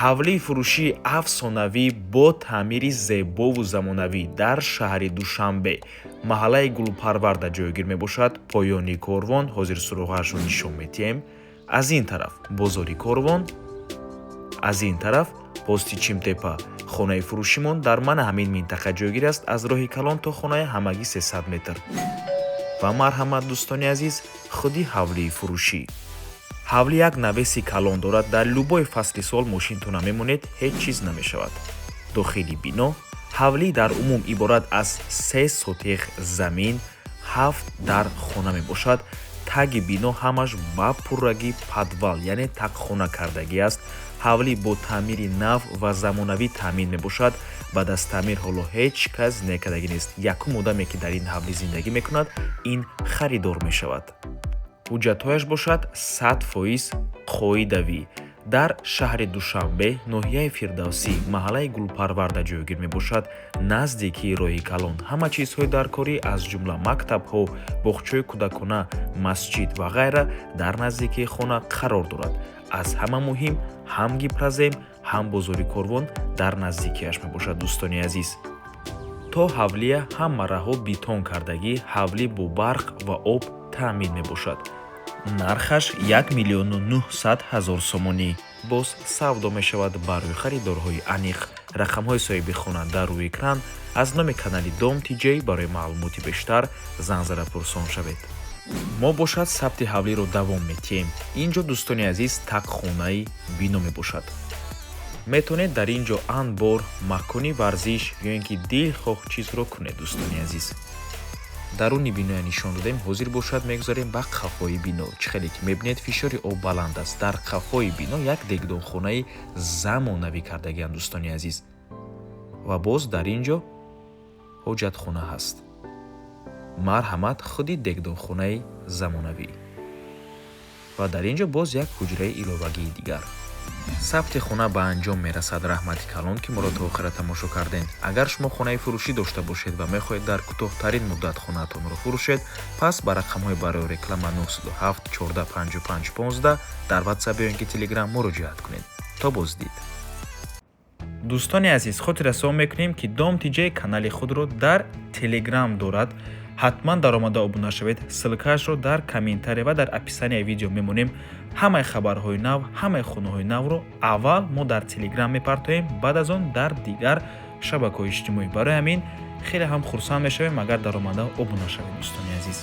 Ҳавлии фурӯшии афсонавӣ бо таъмири зебову замонавӣ дар шаҳри Душанбе, маҳаллаи Гулпарварда ҷойгир мебошад. Поёни Корвон, ҳозир суроғаашро нишон медиҳем. Аз ин тараф бозори Корвон, аз ин тараф пости Чимтепа. Хонаи фурӯшимон дар мана ҳамин минтақа ҷойгир аст. Аз роҳи калон то хонаи ҳамагӣ 300 метр. Ва марҳамат, дӯстони азиз, худи ҳавлии фурӯшӣ. Ҳавлӣ як навеси калон дорад. Дар любой фасли сол мошинтона мемонед, ҳеҷ чиз намешавад. Дохили бино. Ҳавлӣ дар умум иборат аз 3 сотих замин, ҳафт дар хона мебошад. Таги бино ҳамаш ба пуррагӣ подвал, яъне тагхона кардагӣ аст. Ҳавлӣ бо таъмири нав ва замонавӣ таъмин мебошад. Баъд аз таъмир ҳоло ҳеҷ кас некардагӣ нест. Якум одаме, ки дар ин ҳавлӣ зиндагӣ мекунад, ин харидор мешавад. Ҳуҷҷатҳояш бошад 100% қоидавӣ. Дар шаҳри Душанбе, ноҳияи Фирдавсӣ, маҳаллаи Гулпарварда ҷойгир мебошад, наздикии роҳи калон. Ҳама чизҳои даркорӣ, аз ҷумла мактабҳо, боғчаҳои кӯдакона, масҷид ва ғайра дар наздикии хона қарор дорад. Аз ҳама муҳим, ҳам Гипрозем, ҳам бозори Корвон дар наздикиаш мебошад. Дӯстони азиз, то ҳавлия ҳама раҳо бетон кардагӣ. Ҳавлӣ бо барқ ва об таъмин мебошад. Нархаш 1 900 000 сомонӣ. Боз савдо мешавад. Барои харидорҳои аниқ рақамҳои соҳиби хона дар рӯи экран. Аз номи канали Дом Тиҷей барои маълумоти бештар занг зада пурсон шавед. Мо бошад сабти ҳавлиро давом метиҳем. Ин ҷо, дӯстони азиз, тагхонаи бино мебошад. Метавонед дар ин ҷо анбор, макони варзиш ё ин ки дилхоҳ чизро кунед. Дӯстони азиз, даруни биноя нишон додем. Ҳозир бошад мегузарем ба қафои бино. Чӣ хеле ки мебинед, фишори об баланд аст. Дар қафои бино як дегдонхонаи замонавӣ кардагианд, дӯстони азиз. Ва боз дар ин ҷо ҳоҷатхона ҳаст. Марҳамат, худи дегдонхонаи замонавӣ. Ва дар ин ҷо боз як ҳуҷраи иловагии дигар. Сабти хона ба анҷом мерасад. Раҳмати калон, ки моро то охира тамошо кардем. Агар шумо хонаи фурӯшӣ дошта бошед ва мехоҳед дар кӯтоҳтарин муддат хонаатонро фурӯшед, пас ба рақамҳои барои реклама 907 14 55 15 дар Ватсап ё ин ки Телеграм муроҷиат кунед. То боздид. Дӯстони азиз, хотиррасон мекунем, ки Дом Тиҷей канали худро дар Телеграм дорад. Ҳатман даромада обуна шавед. Ссылкаашро дар комментария ва дар описанияи видео мемонем. Ҳамаи хабарҳои нав, ҳамаи хонаҳои навро аввал мо дар Телеграм мепартоем, баъд аз он дар дигар шабакаҳои иҷтимоӣ. Барои ҳамин хеле ҳам хурсанд мешавем, агар даромада обуна шавед, дӯстони азиз.